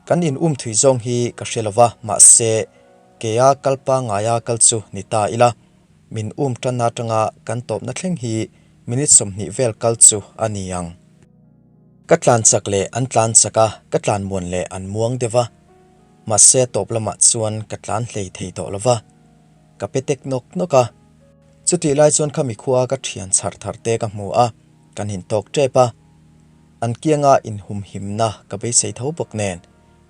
Kan in um thui zawng hi ka hre lova, mahse kea kal pangaia kal chu ni ta ila, min um tanna atanga kan tawpna thleng hi minute 20 vel kal chu a ni ang. Ka tlan chak leh an tlan chak a, ka tlan muan leh an muang deuh a, mahse a tawp lamah chuan ka tlan hlei thei tawh lova, ka pe tek nawk nawk a. Chutih lai chuan khami khua ka thian chhar thar te ka hmu a, kan intawk tep a. An kianga inhumhimna ka beisei tho bawk nen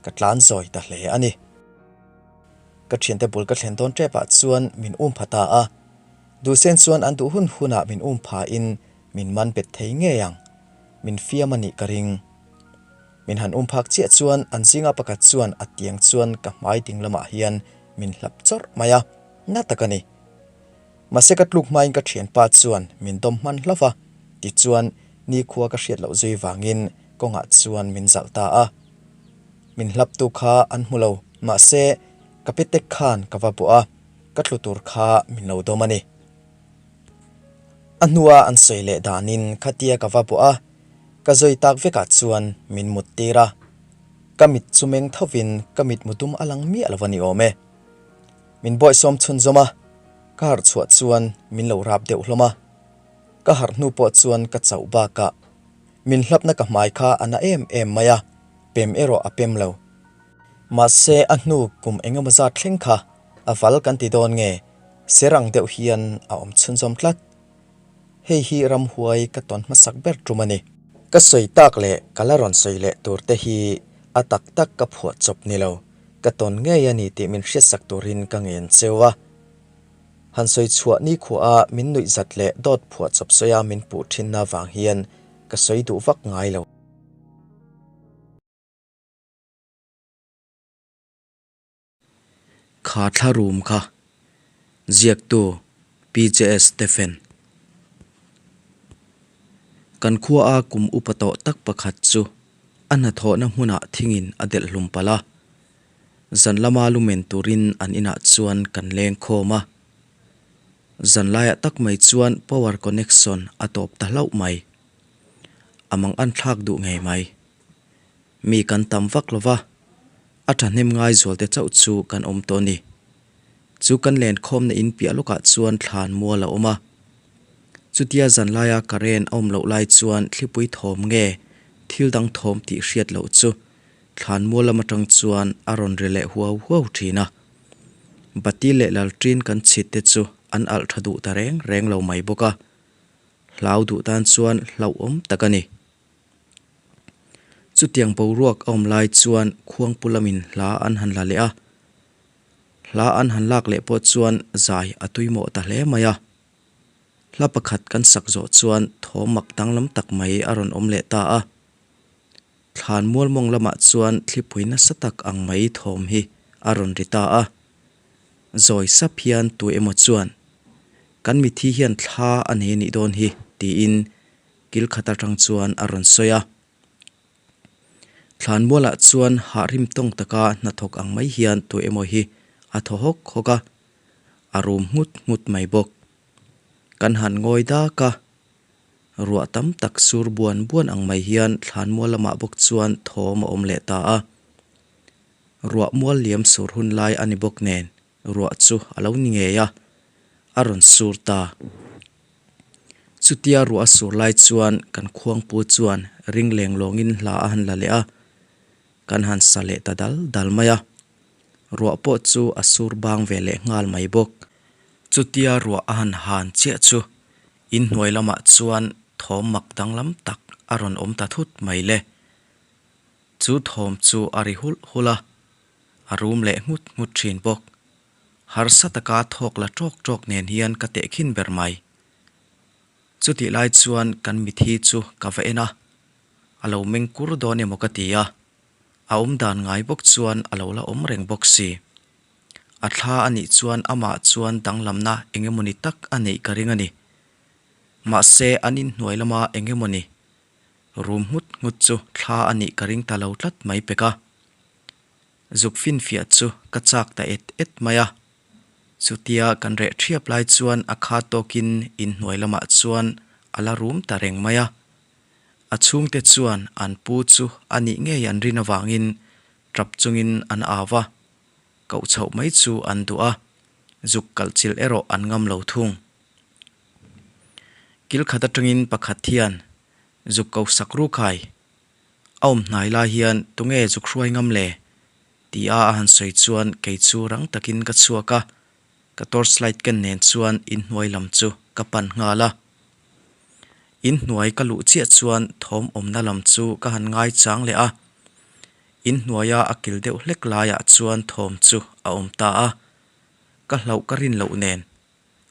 ka tlan zawi ta hle a ni. Ka thiante bul ka thlen dawn tepah chuan min um pha ta a, Duhsen chuan an duh hun hunah min um phain min man bet thei ngei ang, min fiam a nih ka ring. Min han um phak chiah chuan an zinga pakhat chuan a tiang chuan ka hmai ding lamah hian min hlap chawrh mai a, na tak a ni. Mahse ka tluk hmain ka thianpa chuan min dawm hman hlauh a, tichuan nikhua ka hriat loh zui vangin kawngah chuan min zalh ta a. Min hlaptu kha an hmu lo, mahse ka petek khan ka va bawh a, ka tlu tur kha min lo dawm a ni. A hnua an sawi leh danin khatia ka va bawh a, ka zawi tak vekah chuan min mut tir a. Ka mit chu meng thovin ka mitmu dum a lang miah lo a ni awm e. Min bawihsawm chhunzawm a, ka harh chhuah chuan min lo rap deuh hlawm a. Ka harh hnu pawh chuan ka chauh bakah min hlapna ka hmai kha a na em em mai a, pem erawh a pem lo. Mahse a hnu kum engemaw zat thleng kha a val kan ti dawn nge, ser ang deuh hian a awm chhunzawm tlat. Hei hi ramhuai ka tawn hmasak ber tum a ni. Ka sawi tak leh ka la rawn sawi leh tur te hi a tak tak ka phuah chawp ni lo. Ka tawn ngei a ni tih min hriatsak turin ka ngen cheu a. Han sawi chhuah nikhuaha min nuih zat leh dawt phuah chawp sawia min puh thinna vang hian ka sawi duh vak ngai lo. Kha thla rum kha ziaktu PJS Stephen. Kan khuaa kum upa tawh tak pakhat chu a hnathawhna hmunah thingin a delh hlum palh a. Zan lama lumen turin an inah chuan kan leng khawm a. Zan laiah tak mai chuan power connection a tawp ta hlauh mai. A mang an thlak duh ngei mai. Mi kan tam vak lo va, a thahnem ngai zualte chauh chu kan awm tawh a ni. Chu kan lenkhawmna in piah lawkah chuan thlan mual a awm a. Chutia zan laia current a awm loh lai chuan thlipui thawm nge thil dang thawm tih hriat loh chu thlan mual lam atang chuan a rawn ri leh huau huau thin a. Bati leh lalṭin kan chhit te chu an alh tha duh ta reng reng lo mai bawk a. Hlau duh tan chuan hlauhawm tak a ni. Chutiang boruak a awm lai chuan khuangpu lamin hla an han la leh a. Hla an han lak leh pawh chuan zai a tuimawh ta hle mai a. Hla pakhat kan sak zawh chuan thawm mak danglam tak mai a rawn awm leh ta a. Thlan mualmawng lamah chuan thlipui nasa tak ang mai thawm hi a rawn ri ta a. Zawi sap hian tu emaw chuan, Kan mithi hian thla a nei a nih dawn hi, tiin kil khat atang chuan a rawn sawi a. Thlanmualah chuan hah rim tawng taka hnathawk ang mai hian tu emaw hi a thaw hawk hawk a, a rum nghut nghut mai bawk. Kan han ngawi dak a, ruah tam tak sur buan buan ang mai hian thlanmual lamah bawk chuan thawm a awm leh ta a. Ruah mual liam sur hun lai a ni bawk nen ruah chu a lo ni ngei a, a rawn sur ta. Chutia ruah a sur lai chuan kan khuangpu chuan ring leng lawngin hla a han la leh a, kan han sa leh ta dal dal mai a. Ruah pawh chu a sur bang ve leh nghal mai bawk. Chutia ruah a han han chiah chu inhnuai lamah chuan thawm mak danglam tak a rawn awm ta thut mai le. Chu thawm chu a ri hulh hulh a, a rum leh nghut nghut thin bawk. Harsa taka thawk la tawk tawk nen hian ka tehkhin ber mai. Chutih lai chuan kan mithi chu ka va en a, a lo meng kur dawn emaw ka ti a, a awm dan ngai bawk chuan a lo la awm reng bawk si. A thla a nih chuan amah chuan danglamna eng emawni tak a neih ka ring a ni. Mahse an inhnuai lama eng emawni rum nghut nghut chu thla a nih ka ring ta lo tlat mai pek a. Zuk finfiah chu ka chak ta et et mai a. Chutia kan reh thiap lai chuan a kha tawkin inhnuai lamah chuan a la rum ta reng mai a. A chhungte chuan an pu chu a nih ngei an rin avangin Tap chungin an au va, koh chhoh mai chu an duh a, zuk kalh chilh erawh an ngam lo thung. Kil khat atangin pakhat hian zuk ko sak ru khai. A awm hnai lai hian tunge zuk hruai ngam le? Tia a han sawi chuan kei chu rang takin ka chhuak a, ka torchlight ken nen chuan inhnuai lam chu ka pan nghal a. Inhnuai ka luh chiah chuan thawm awmna lam chu ka han ngaichang leh a, inhnuaia a kil deuh hlek laiah chuan thawm chu a awm ta a, ka hlauh ka rin loh nen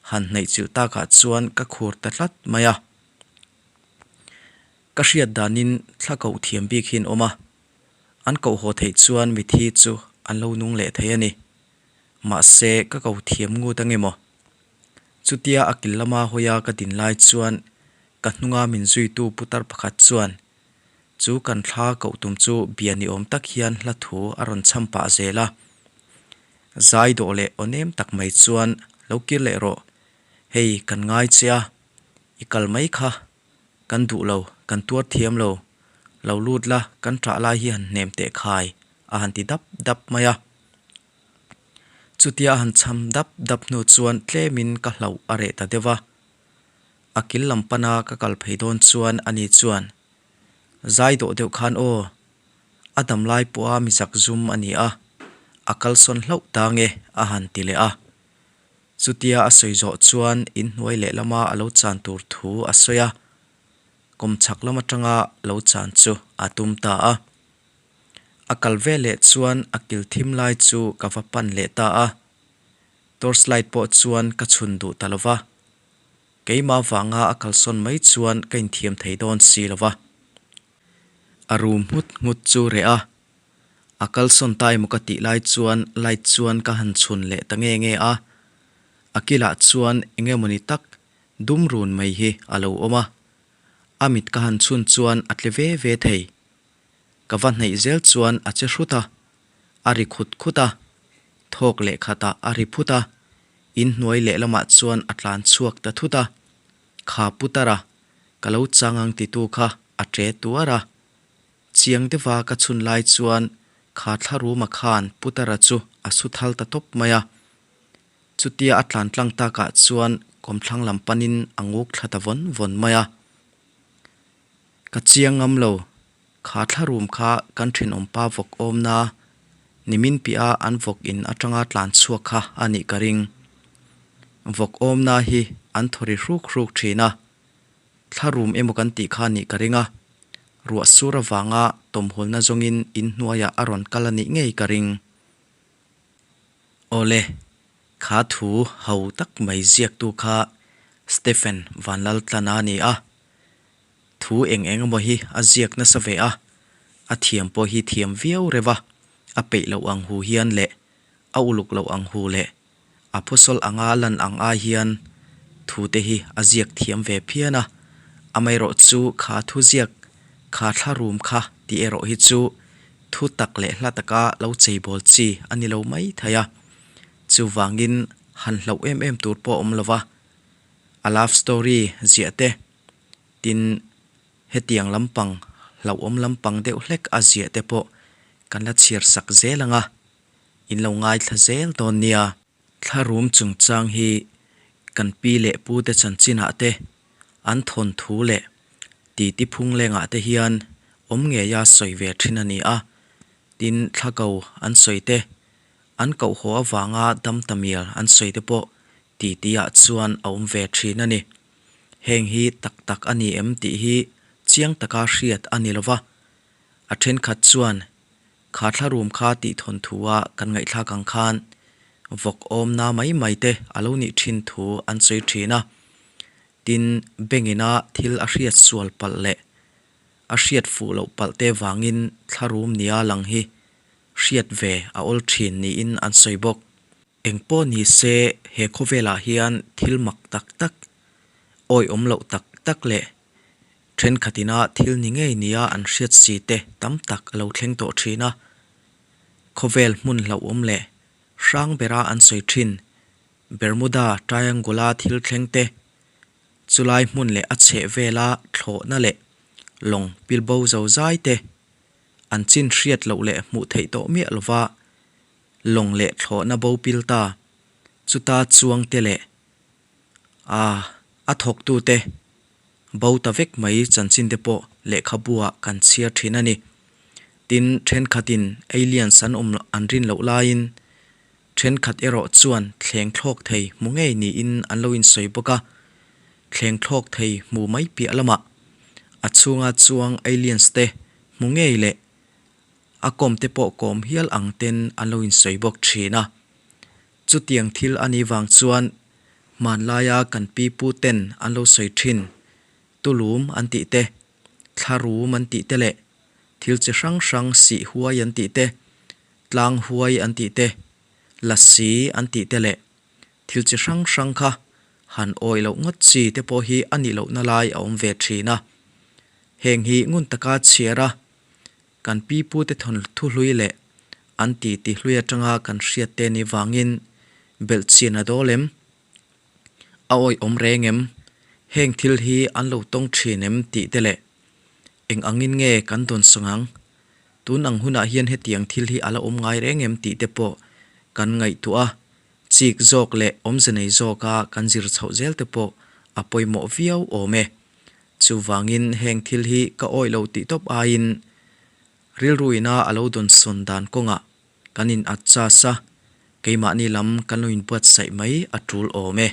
han hnaih chilh takah chuan ka khur ta tlat mai a. Ka hriat danin thla koh thiam bik hi an awm a, an koh haw theih chuan mithi chu an lo nung leh thei a ni. Mahse ka ko thiam ngut ange maw? Chutia a kil lama hawia ka din lai chuan ka hnunga min zuitu putar pakhat chuan chu kan thla koh tum chu bia ni awm tak hian hla thu a rawn chham pah zel a. Zai dawh leh aw nem tak mai chuan lo kir leh rawh, hei kan ngai che a, i kal mai kha Kan duh lo, kan tuar thiam lo, lo lut la, kan ṭah lai hi han hnem teh khai, a han ti dap dap mai a. Chutia a han chham dap dap hnu chuan tlemin ka hlauh a reh ta deuh a. A kil lam pana ka kal phei dawn chuan ani chuan, Zai dawh deuh khan aw, a dam lai pawha mi zak zum a ni a, a kalsawn hlauh ta nge, a han ti leh a. Chutia a sawi zawh chuan inhnuai lehlama a lo chan tur thu a sawi a, kawmchhak lam atanga lo chan chu a tum ta a. A kal ve leh chuan a kil thim lai chu ka va pan leh ta a, torch light pawh chuan ka chhun duh ta lo va, keimah vanga a kalsawn mai chuan ka inthiam thei dawn si lo va. A rum nghut nghut chu reh a, A kalsawn ta emaw ka tih lai chuan light chuan ka han chhun leh ta nge nge a, a kilah chuan eng emawni tak dum run mai hi a lo awm a, a mit ka han chhun chuan a tle ve ve thei. Ka va hnaih zel chuan a che hrut a, a ri khut khut a, thawk leh khatah a ri phut a, inhnuai lehlamah chuan a tlan chhuak ta thut a, kha putara ka lo chang ang titu kha a ṭe tuar a. Chiang deuha ka chhun lai chuan kha thlaruma khan Putara chu a su thal ta tawp mai a. Chutia a tlan tlang takah chuan kawmthlang lam panin a nguk thla ta vawn vawn mai a. Ka chiang ngam lo, kha thlarum kha kan thenawmpa vawk awmna nimin piah an vawk in atanga tlan chhuak kha a nih ka ring. Vawk awmna hi an thaw ri hruk hruk thin a. Thlarum emaw kan tih kha nih ka ring a, ruah sur avanga tawmhawlna zawngin in hnuaiah a rawn kal a nih ngei ka ring. Awle, kha thu ho tak mai ziaktu kha Stephen Vanlaltlana a ni a, thu eng eng emaw hi a ziak nasa ve a, a thiam pawh hi thiam viau reuh a, a peih loh ang hu hian leh a uluk loh ang hu leh A phawsawl anga lan ang ai hian thute hi a ziak thiam ve phian a, amaherawh chu kha thu ziak kha thla rum kha tih erawh hi chu thu tak leh hla taka lo cheibawl chi a ni lo mai thei a. Chuvangin han hlauh em em tur pawh a awm lo va, a love story ziah te, tin hetiang lampang hlauhawm lampang deuh hlek a ziah te pawh kan la chhiar sak zel ang a. In lo ngaithla zel dawn nia. Thlarum chungchang hi kan pi leh pu te chanchinah te, an thawnthu leh titi phung lengah te hian awm ngeia sawi ve thin a ni a. Tin, thla ko an sawi te, an koh haw avanga dam ta mial an sawi te pawh titi ah chuan a awm ve thin a ni. Heng hi tak tak a ni em tih hi chiang taka hriat a ni lova. A thenkhat chuan Kha thlarum kha tih thawn thu a kan ngaihthlak ang khan vawk awmna mai mai te a lo nih thin thu an sawi thin a. Tin, bengina thil a hriat sual palh leh a hriat fuh loh palh te vangin thlarum nia lang hi hriat ve a awl thin niin an sawi bawk. Engpawh ni se he khawvelah hian thil mak tak tak, awihawm loh tak tak leh Thenkhatina thil ni ngei nia an hriat si te tam tak a lo thleng tawh thin a. Khawvel hmun hlauhawm leh hrang bera an sawi thin Bermuda Triangle-a thil thleng te, chulai hmun leh a chheh vela thlawhna leh lawng pilbo zo zai te. An chin hriat loh leh hmuh theih tawh miah lova lawng leh thlawhna bo pil ta, chuta chuang te leh a a thawktute bo ta vek mai chanchin te pawh lehkhabu-ah kan chhiar thin a ni. Tin, thenkhatin aliens an awm an rin loh laiin thenkhat erawh chuan thleng thlawk thei hmu ngei niin an lo insawi bawk a. Thleng thlawk thei hmu mai piah lamah a chhunga chuang aliens te hmu ngei leh a kawm te pawh kawm hial ang ten an lo insawi bawk thin a. Chutiang thil a nih vang chuan hmanlaia kan pi pu ten an lo sawi thin, tulum an tih te, thlarum an tih te leh thil chi hrang hrang sih huai an tih te, tlang huai an tih te, lasi an tih te leh thil chi hrang hrang kha han awih loh ngawt chi te pawh hi a nih lohna lai a awm ve thin a. Heng hi ngun taka chhiar a, Kan pi pute thawn thu hlui leh an ti ti hlui atanga kan hriat te ni vangin belhchian a dawl em? A awih awm reng em? Heng thil hi an lo tawng thin em tih te leh eng angin nge kan dawn sawng ang? Tun ang hunah hian hetiang thil hi a la awm ngai reng em tih te pawh kan ngaihtuah a, chik zawk leh awmze nei zawka kan zir chhoh zel te pawh a pawimawh viau awm e. Chuvangin heng thil hi ka awih lo tih tawp aiin rilruina a lo dawnsawn dan kawngah kan in adjust a, keimahni lam kan lo inbuatsaih mai a tul awm e.